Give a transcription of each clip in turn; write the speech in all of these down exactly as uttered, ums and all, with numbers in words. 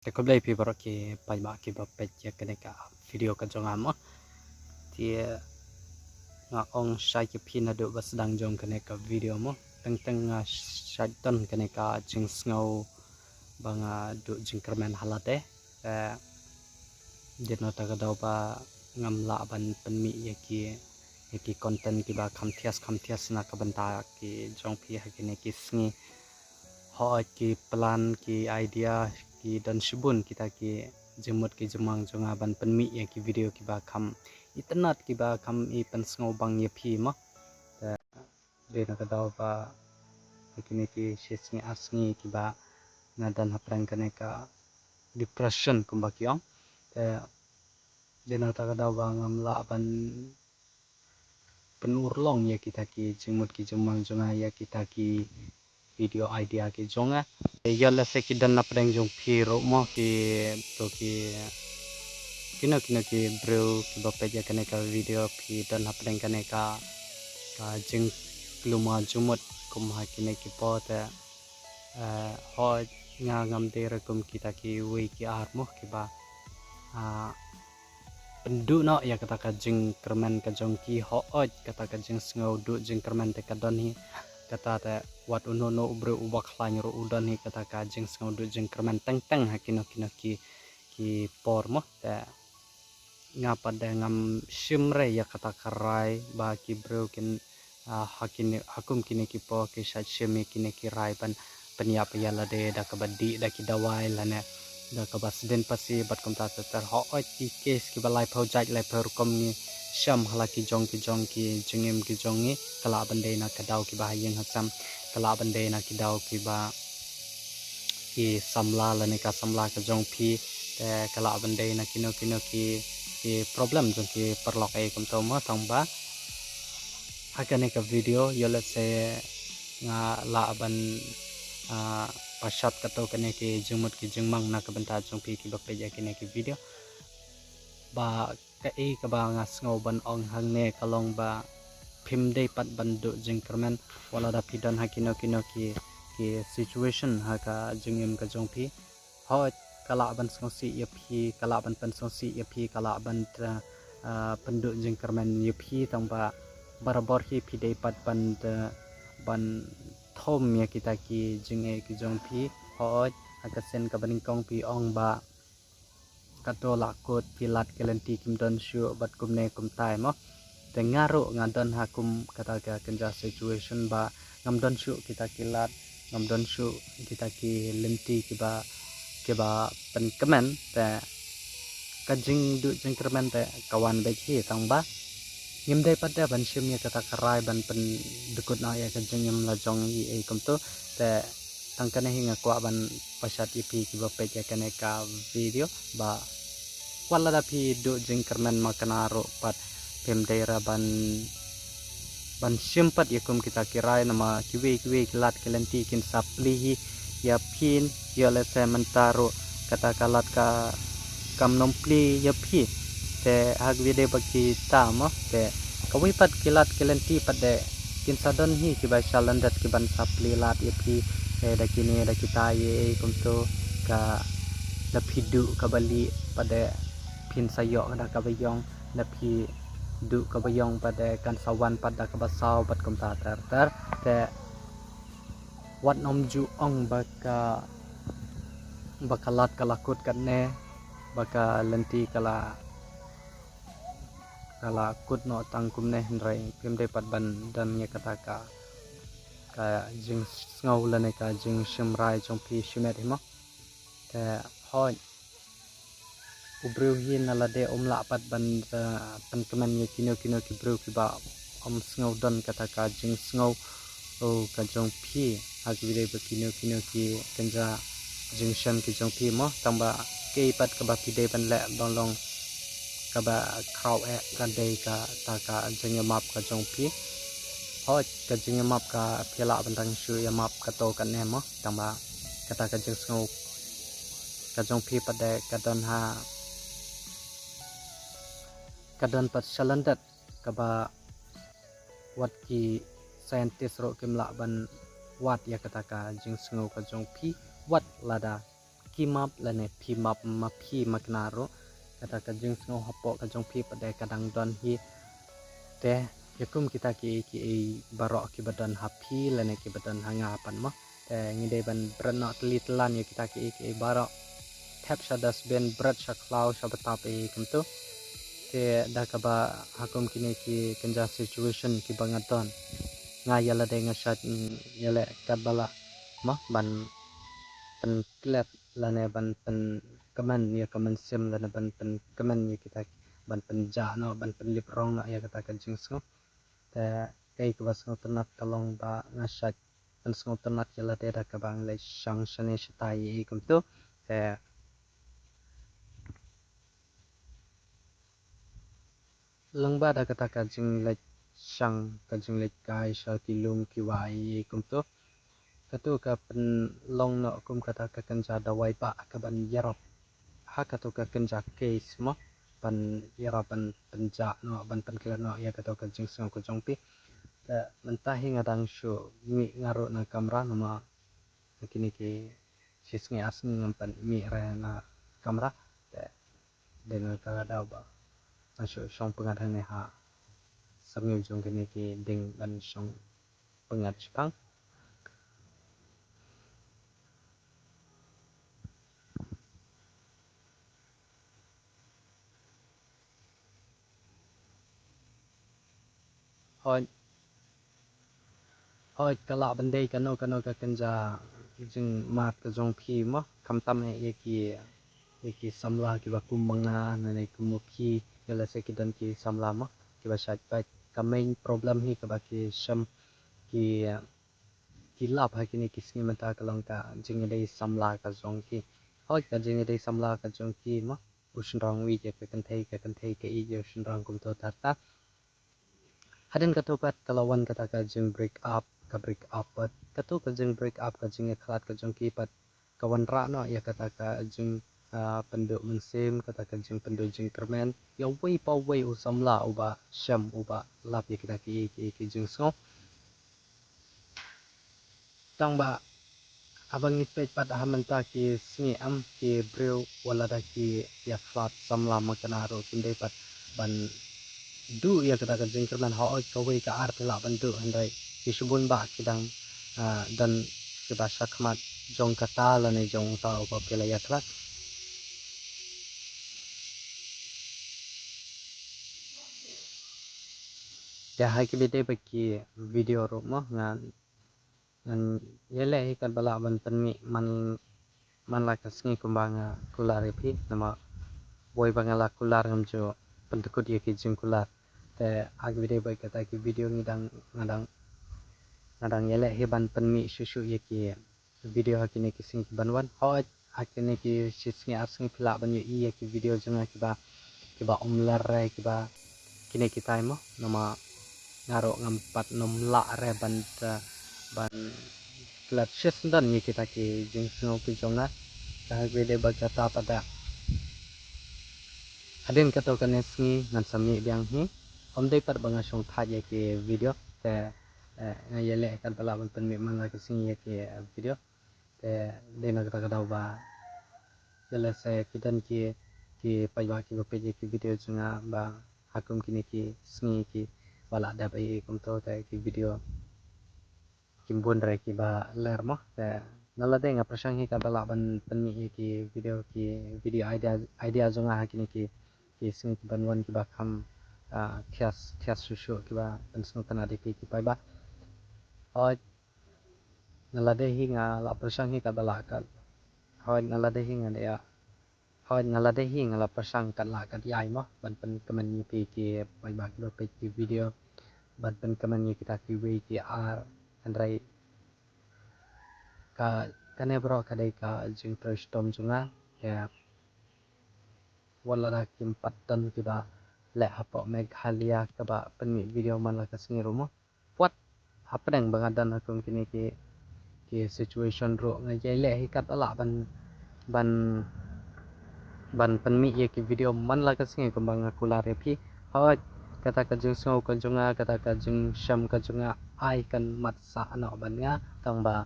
Te khublei phi baroh ki paidbah kiba peit ïa kane ka video ka jong nga mo. Te nga ong shai ki phi naduh ba sdang jong kane ka video mo. Teng teng nga shait don kane ka jingsngew ba nga duh jingkyrmen ha lade. Te dei na kata ka daw ba ngam lah ban pynmih ïa ki ïa ki content kiba kham thias kham thias na ka bynta ki jong phi ha kine ki sngi. Hooid ki plan ki idea ki don shibun kita ki jingmut ki jingmang jong nga ban pynmih ïa ki video kiba kham itynnad kiba kham i pynsngewbang ïa phi mo. Te dei na ka daw ba ha kine ki shi sngi ar sngi kiba nga don hapdeng kane ka depression kumba ki ong. Te dei na kata ka daw ba ngam lah ban pynurlong ïa kita ki jingmut ki jingmang jong nga ïa kita ki video idea ki jong nga. Ïa lehse ki don na pdeng jong phi ruh mo ki to ki kino kino ki briew kiba peit ïa kane ka video phi don na pdeng kane ka ka jingkluma jingmut kum ha kine ki por te. Eh, hooid nga ngam dei re kum kita kiwei ki ar mo kiba ah, pynduh noh ïa kata ka jingkyrmen ka jong ki. Hooid kata ka jingsngew duh jingkyrmen te ka don hi. Kata te wat uno uno u briew uba khlaiñ ruh u don hi kata ka jingsngew duh jingkyrmen teng teng ha kino kino ki ki por mo. Te nga pat de ngam shim re ïa kata ka rai ba ki briew kin ah, ha kine ha kum kine ki por ki shait shim ïa kine ki rai ban pynïap ïa lade da kaba dih da ki dawai lane da kaba sdien pasi bad kumta ter ter. Hooid ki case kiba laiphew jait laiphew rukom ngi shem ha la ki jong ki jong ki jingim ki jong ngi. Ka lah ban dei na ka daw kiba ha ïing ha sem, ka lah ban dei na ki daw kiba ki samla lane ka samla ka jong phi. Te ka lah ban dei na kino kino ki ki problem jong ki paralok ei kumto mo. Tang ba ha kane ka video ïa lehse nga lah ban ah, pashat kato kane ki jingmut ki jingmang na ka bynta jong phi kiba peit ïa kine ki video. Ba kaei kaba nga sngew ban ong hangne ka long ba phim dei pat ban duh jingkyrmen wat lada phi don ha kino kino ki ki situation ha ka jingim ka jong phi. Hooid ka lah ban sngewsih ïa phi, ka lah ban pynsngewsih ïa phi, ka lah ban ah, pynduh jingkyrmen ïa phi tang ba barabor hi phi dei pat ban ah, ban thom ïa kita ki jingeh ki jong phi. Hooid ha ka sien kaba nyngkong phi ong ba kato la kut ki lad ki lynti kim don shuh bad kumne kumtai mo. Te nga ruh nga don ha kum kata ka kynja situation ba ngam don shuh kita ki lad, ngam don shuh kita ki lynti kiba kiba pynkmen. Te ka jingduh jingkyrmen te ka wan beit hi tang ba ngim dei pat de ban shim ïa kata ka rai ban pyndukut noh ïa ka jingim la jong i ei kumto. Te tang kane hi nga kwah ban pashat ïa phi kiba peit ïa kane ka video ba wat lada phi duh jingkyrmen ma kane ruh pat phim dei re ban ban shim pat ïa kum kita ki rai namar kiwei kiwei ki lad ki lynti kin sa plie hi ïa phi. Ïa lehse mynta ruh kata ka lad ka kam nym plie ïa phi. Te ha kaba dei ba kita mo te kawei pat ki lad ki lynti pat de kin sa don hi kiba sha lyndet kiban sa plie lad ïa phi. Te da kine da kita ïa ei kumto ka da phi duh kaba lieh pat de phin sa ïoh da kaba ïong, da phi duh kaba ïong pat de kan sa wan pat da kaba saw bad kumta ter ter. Te wat nym ju ong ba ka ba ka lad ka la kut katne, ba ka lynti ka la ka la kut noh tang kumne, hynrei phim dei pat ban don ïa kata ka ka jingsngew lane ka jingshim rai jong phi shimet hi mo. Te hooid u briew hi na lade um lah pat ban ah, pynkmen ïa kino kino ki briew kiba um sngew don kata ka jingsngew o ka jong phi ha kaba dei ba kino kino ki kynja jingshem ki jong phi mo. Tang ba kaei pat kaba phi dei ban leh ban long kaba khraw eh ka dei kata ka jingïamap ka jong phi. Hooid ka jingïamap ka phi lah ban dang shu ïamap kato kane mo. Tang ba kata ka jingsngew ka jong phi pat de ka don ha ka don pat sha lyndet kaba wat ki scientist ruh kim lah ban wad ïa kata ka jingsngew ka jong phi wat lada ki map lane phi map ma phi ma kane ruh. Kata ka jingsngew hapoh ka jong phi pat de ka dang don hi. Te ïa kum kita ki, ki baroh kiba don ha phi lane kiba don ha nga pat mo. Te ngi dei ban bret noh tylli tyllan ïa kita ki, ki baroh. Thep sha dustbin, bret sha khlaw, sha btap ïa kumto. Te da kaba ha kum kine ki kynja situation kiba nga don, nga ïa lade nga shait, mm, ïaleh katba lah mo ban pynklet lane ban pynkmen ïa ka mynsiem lane ban pynkmen ïa kita, ban pynjah noh, ban pynlip rong noh ïa kata ka jingsngew. Te kaei kaba sngewtynnat ka long ba nga shait pynsngewtynnat ïa lade da kaba nga leit shong shane shatai ïa kumto. Te lyngba da kata ka jingleit shong, ka jingleit kai sha ki lum ki wai ïa kumto, kato ka pynlong noh kum kata ka kynja dawai ba ka ban ïarap ha kato ka kynja case mo, ban ïarap ban pynjah noh, ban pynklet noh ïa kato ka jingsngew ka jong phi. Te mynta hi nga dang shu mih nga ruh na kamra namar kine ki shi sngi ar sngi ngam pat mih re na kamra. Te dei na kata ka daw ba nga shu shong pyngngad hangne ha samngew jong kine ki dieng ban shong pyngngad shipang. Hooid. Hooid, ka lah ban dei kano kano ka kynja jingmad ka jong phi mo, khamtam eh ïa ki, ïa ki samla kiba kum ma nga ne kum ma phi, ïa lehse ki don ki samla mo kiba shait peit. Ka main problem hi kaba ki shem, ki, ki lap ha kine ki sngi mynta ka long ka jingïadei samla ka jong ki. Hooid, ka jingïadei samla ka jong ki mo, u shynrang u ïeit ïa ka kynthei, ka kynthei ka ïeit ïa u shynrang kumto ter ter. Hadien kato pat ka la wan kata ka jing break up, ka break up pat. Kato ka jing break up, ka jingïakhlad ka jong ki pat ka wanrah noh ïa kata ka jing, ah, pynduh mynsiem, kata ka jingpynduh jingkyrmen ïa uwei pa uwei u samla uba shem, uba lap ïa kita ki, ki, ki jingsngew. Tang ba haba ngi peit pat ha mynta ki sngi, em, ki briew wat lada ki ïakhlad samla ma kane ruh kim dei pat ban duh ïa kata ka jingkyrmen. Hooid, kawei ka ar phi lah ban duh, hynrei ki shibun bah ki dang, ah, don kiba shakhmat jong kata lane jong uta uba phi la ïakhlad. Te ha kiba dei bad ki video ruh mo, nga ngan ïaleh hi katba lah ban pynmih man, man la ka sngi kumba nga kular ïa phi, namar wei ba nga la kular ngam ju pyndkut ïa ki jingkular. Te ha kiba dei bad kata ki video ngi dang, nga dang, nga dang ïaleh hi ban pynmih shuh shuh ïa ki video ha kine ki sngi ki ban wan. Hooid, ha kine ki shi sngi ar sngi phi lah ban ïohi ïa ki video jong nga kiba, kiba ym ler re, kiba kine kitai mo, namar nga ruh ngam pat nym lah re ban, eh, ban klet shisyndon ïa kita ki jingsngew ki jong nga. Te ha kiba dei bad kata pat da hadien kato kane sngi ngan sa mih biang hi. Ym dei pat ba nga shong thait ïa ki video, te, eh, nga ïaleh katba lah ban pynmih man la ka sngi ïa ki, eh, video. Te dei na kata ka daw ba ïa lehse ki don ki, ki paidbah kiba peit ïa ki video jong nga ba ha kum kine ki sngi kiba la dep ïa kumto te ki video kim bun re kiba ler mo. Te na lade nga pyrshang hi katba lah ban pynmih ïa ki video, ki video idea, idea jong nga ha kine ki, ki sngi ki ban wan kiba kham, ah, thias, thias shuh shuh kiba pynsngewtynnat ïa ki, ki paidbah. Hooid, na lade hi nga la pyrshang hi katba lah kat. Hooid, na lade hi nga dei ïa Hooid, na lade hi nga la pyrshang kat lah kat ïai mo ban pynkmen ïa phi ki paidbah kiba peit ki video, ban pynkmen ïa kita kiwei ki ar, hynrei ka, kane baroh ka dei ka jingtrei shitom jong nga. Ïa, wat lada kim pat don kiba leh hapoh Meghalaya kiba pynmih video man la ka sngi ruh mo. Wat hapdeng ba nga don ha kum kine ki, ki situation ruh nga ïai leh hi katba lah ban, ban, ban pynmih ïa ki video man la ka sngi kumba nga kular ïa phi. Hooid, kata ka jingsngew ka jong nga, kata ka jingshem ka jong nga ai kan mat sah noh bad nga, tang ba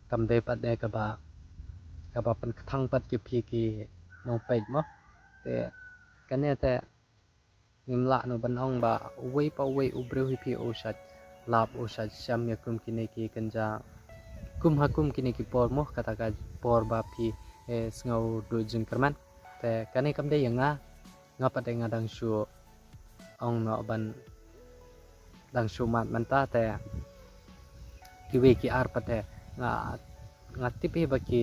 kam dei pat de kaba kaba pynkthang pat ki phi ki nongpeit mo. Te kane te ngim lah noh ban ong ba uwei pa uwei u briew hi phi u shait lap u shait sham ïa kum kine ki kynja kum ha kum kine ki por mo, kata ka por ba phi eh, sngew duh jingkyrmen. Te kane kam dei ïa nga, nga pat dei nga dang shu ong noh ban dang shu mad mynta te kiwei ki ar pat te nga nga tip hi ba ki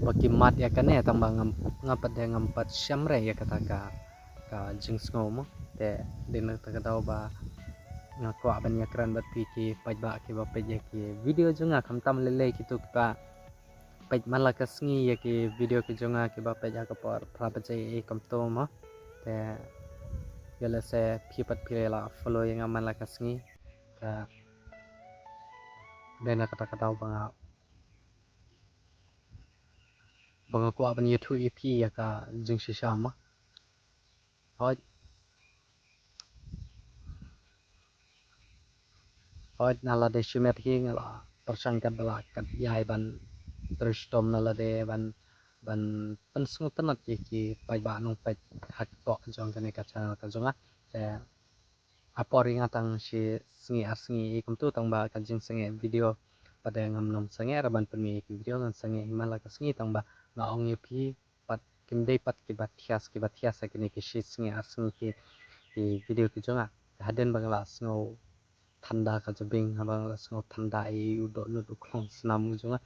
ba ki mad ïa kane tang ba ngam nga pat dei ngam pat sham re ïa kata ka ka jingsngew mo. Te dei na kata ka daw ba nga kwah ban ïakren bad phi ki paidbah kiba peit ïa ki video jong nga khamtam lei lei kito kiba peit man la ka sngi ïa ki video ki jong nga kiba peit ha ka por phra baje kumto mo. Te ïa lehse phi pat phi la follow ïa nga man la ka sngi. Te dei na kata ka daw ba nga ba nga kwah ban ïathuh ïa phi ïa ka jingshisha mo. Hooid. Hooid, na lade shimet hi nga la pyrshang katba lah kat ïai ban trei shitom na lade ban ban pynsngewtynnat ïa ki paidbah nongpeit ha ka pok jong kane ka channel ka jong nga. Te ha por ïa nga tang shi sngi ar sngi ïa kumto tang ba ka jingsangeh video pat de ngam nym sangeh ra ban pynmih ïa ki video ngan sangeh hi man la ka sngi tang ba nga ong ïa phi pat kim dei pat kiba thias kiba thias ha kine ki shi sngi ar sngi ki ki video ki jong nga. Hadien ba nga la sngew thanda ka jabieng haba nga la sngew thanda ïa u dohnud u khlong snam u jong nga.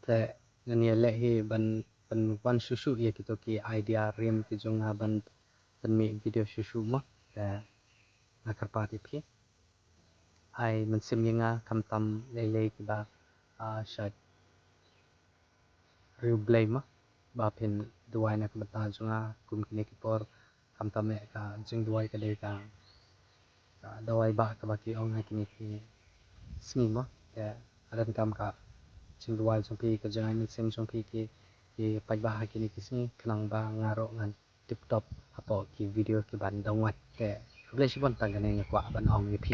Te ngan ïaleh hi ban ban wan shuh shuh ïa kito ki idea rim ki jong nga ban pynmih video shuh shuh mo. Te nga kyrpad ïa phi ai mynsiem ïa nga khamtam lei lei kiba ah, shait riewblei mo ba phin duwai na ka bynta jong nga kum kine ki por khamtam eh ka jingduwai ka dei ka ka dawai ba kaba ki ong ha kine ki sngi mo. Te hadan kam ka jingduwai jong phi ka jingai mynsiem jong phi ki ki paidbah ha kine ki sngi khnang ba nga ruh ngan tip top hapoh ki video ki ban dang wat. Te khublei shibun tang kane nga kwah ban ong ïa phi.